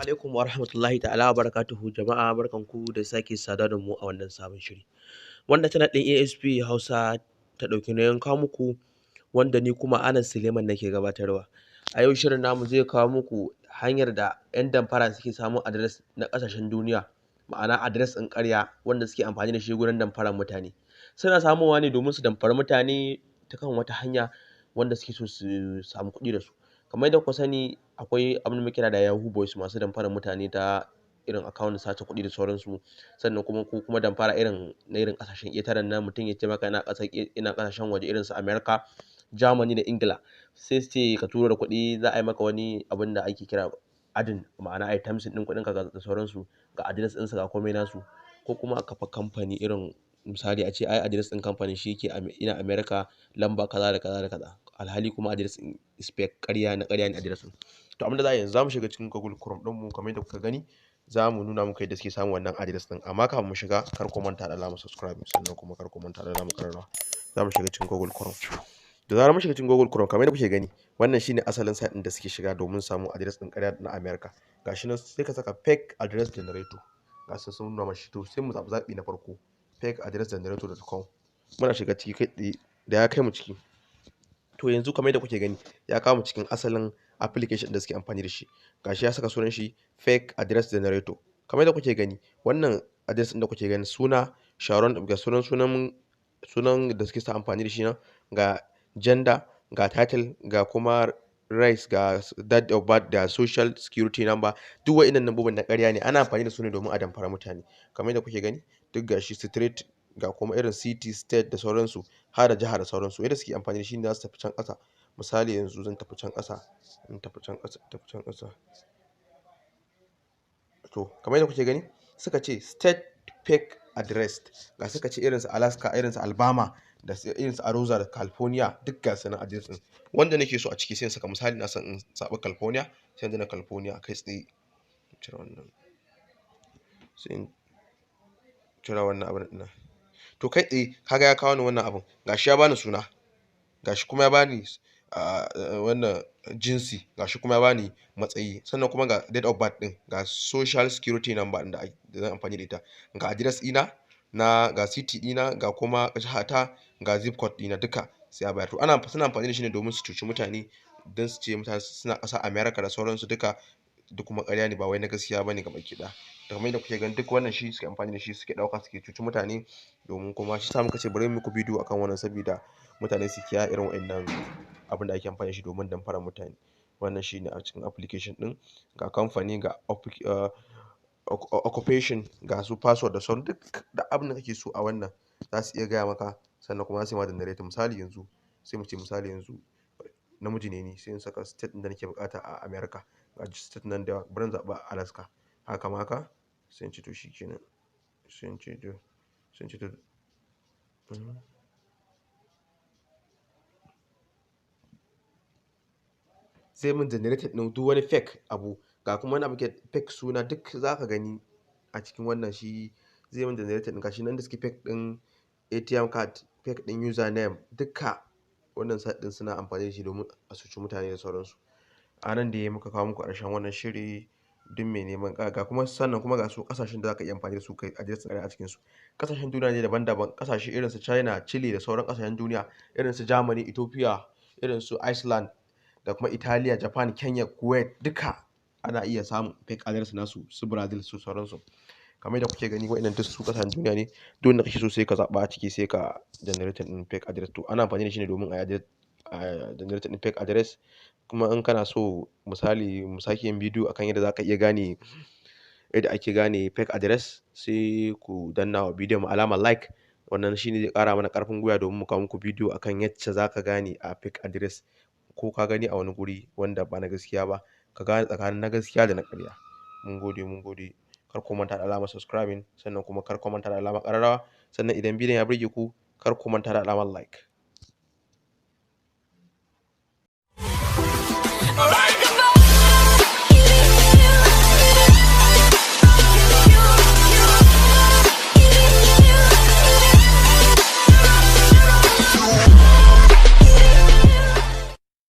Alaikum wa rahmatullahi ta'ala wa barakatuhu. Jama'a, barkanku da sake sada da mu a wannan sabon shiri. Wanda channel ɗin ASP Hausa ta ɗauki nauyin kawo muku, wanda ni kuma Anas Suleiman nake gabatarwa. A yau shirin namu zai kawo muku hanyar da 'yan damfara suke samun address na ƙasashen duniya, ma'ana address ɗin ƙarya wanda suke amfani da shi gurin damfarar mutane. Suna samowa ne domin su damfari mutane ta kan wata hanya wanda suke so su samu kuɗi da su. Kamar yadda kuka sani, akwai abin da muke kira da Yahoo Boys, masu damfarar mutane ta irin account, sace kuɗi da sauransu. Sannan kuma ko kuma damfara irin na irin ƙasashen ƙetaren nan, mutum ya ce maka yana ƙasar, ina ƙasashen waje irin su America, Germany da Ingila, sai su ce ka turo da kuɗi, za a yi maka wani abin da ake kira adding, ma'ana a yi timesing ɗin kuɗinka da sauransu, ga address ɗinsu, ga komai nasu. Ko kuma a kafa kamfani, irin misali a ce ai address ɗin kamfanin shi yake ina America, lamba kaza da kaza da kaza, alhali kuma address ɗin is fake, ƙarya na ƙarya ne address ɗin. To, abin da za a yi yanzu, za mu shiga cikin Google Chrome ɗinmu kamar yadda kuka gani, za mu nuna muku yadda suke samun wannan address ɗin. Amma kafin mu shiga, kar ku manta da alamar subscribe, sannan kuma kar ku manta da alamar ƙararrawa. Za mu shiga cikin Google Chrome. Da zarar mun shiga cikin Google Chrome, kamar yadda kuke gani, wannan shine asalin site ɗin da suke shiga domin samun address ɗin ƙarya na America. Gashi nan, sai ka saka fake address generator, ga su sun nuna mashi. To, sai mu zaɓi zaɓi na farko, fakeaddressgenerator.com. Muna shiga ciki kai tsaye, da ya kai mu ciki. To, yanzu kamar yadda kuke gani, ya kawo mu cikin asalin application da suke amfani da shi. Gashi ya saka sunan shi fake address generator. Kamar yadda kuke gani, wannan address ɗin da kuke gani, suna Sharon, ga sunan da suke sa amfani da shi nan, ga gender, ga title, ga kuma race, ga date of birth, da social security number. Duk wa'innan lambobin na ƙarya ne, ana amfani da su ne domin a damfara mutane. Kamar yadda kuke gani, duk gashi street, ga kuma irin city, state da sauransu, har da jiha da sauransu. Yadda suke amfani da shi ne, za su tafi can ƙasa. Misali yanzu zan tafi can ƙasa, in tafi can ƙasa, tafi can ƙasa. To, kamar yadda kuke gani, suka ce state fake address. Ga suka ce irin su Alaska, irin su Alabama, da irin su Arizona da California, duk ga su nan address ɗin. Wanda nake so a ciki sai in saka. Misali, na son in zaɓi California, sai in danna California kai tsaye. Cire wannan, sai in cire wannan abun ɗin nan. To, kai tsaye kaga ya kawo ni wannan abun. Gashi ya bani suna, gashi kuma ya bani wannan jinsi, gashi kuma ya bani matsayi, sannan kuma ga date of birth ɗin, ga social security number ɗin da zan amfani da ita, ga address ɗina na, ga city ɗina, ga kuma jihata, ga zip code ɗina, duka sai ya bayar. To, suna amfani da shi ne domin su cuci mutane, don su ce mutane suna ƙasar America da sauransu. Duka duk kuma ƙarya ne, ba wai na gaskiya bane gabaki ɗaya. Da kamar yadda kuke gani, duk wannan shi suke amfani da shi, suke ɗauka suke cuci mutane. Domin kuma shi sa muka ce bari mu muku bidiyo akan wannan, saboda mutane su kiyaye irin wa'innan abin da ake amfani da shi domin damfarar mutane. Wannan shine a cikin application ɗin. Ga kamfani, ga occupation, ga su password da sauran duk da abin da kake so a wannan za su iya gaya maka, sannan kuma za su yi ma generating. Misali yanzu, sai mu ce misali yanzu namiji ne ni, sai in saka state ɗin da nake buƙata a America. Ga state nan da yawa, bari in zaɓi Alaska. Haka ma haka, sai in ce to shikenan, sai in ce to zai min generated ɗin duk wani fake abu. Ga kuma wani abu ke fake suna, duk za ka gani a cikin wannan. Shi zai min generated ɗin. Gashi nan da suke fake ɗin ATM card, fake ɗin username, duka wannan site ɗin suna amfani da shi domin a cuci mutane da sauransu. A nan dai muka kawo muku ƙarshen wannan shiri. Duk mai neman ga kuma, sannan kuma ga su ƙasashen da za ka iya amfani da su kai address a cikin su. Ƙasashen duniya ne daban-daban, ƙasashe irin su China, Chile da sauran ƙasashen duniya, irin su Germany, Ethiopia, irin su Iceland da kuma Italiya, Japan, Kenya, Kuwait, duka ana iya samun fake address nasu, su Brazil, su sauransu. Kamar yadda kuke gani, wa'innan duk su ƙasashen duniya ne. Duk wanda kake so sai ka zaɓa a ciki, sai ka generating ɗin fake address. To, ana amfani da shi ne domin a yi generating ɗin fake address. Kuma in kana so, misali, mu sake yin bidiyo akan yadda za ka iya gane yadda ake gane fake address, sai ku danna wa bidiyon mu alamar like. Wannan shine zai ƙara mana ƙarfin gwiwa domin mu kawo muku bidiyo akan yacce za ka gane a fake address, ko ka gani a wani guri wanda ba na gaskiya ba, ka gane tsakanin na gaskiya da na ƙarya. Mun gode, mun gode. Kar ku manta da alamar subscribing, sannan kuma kar ku manta da alamar ƙararrawa. Sannan idan bidiyon ya burge ku, kar ku manta da alamar like.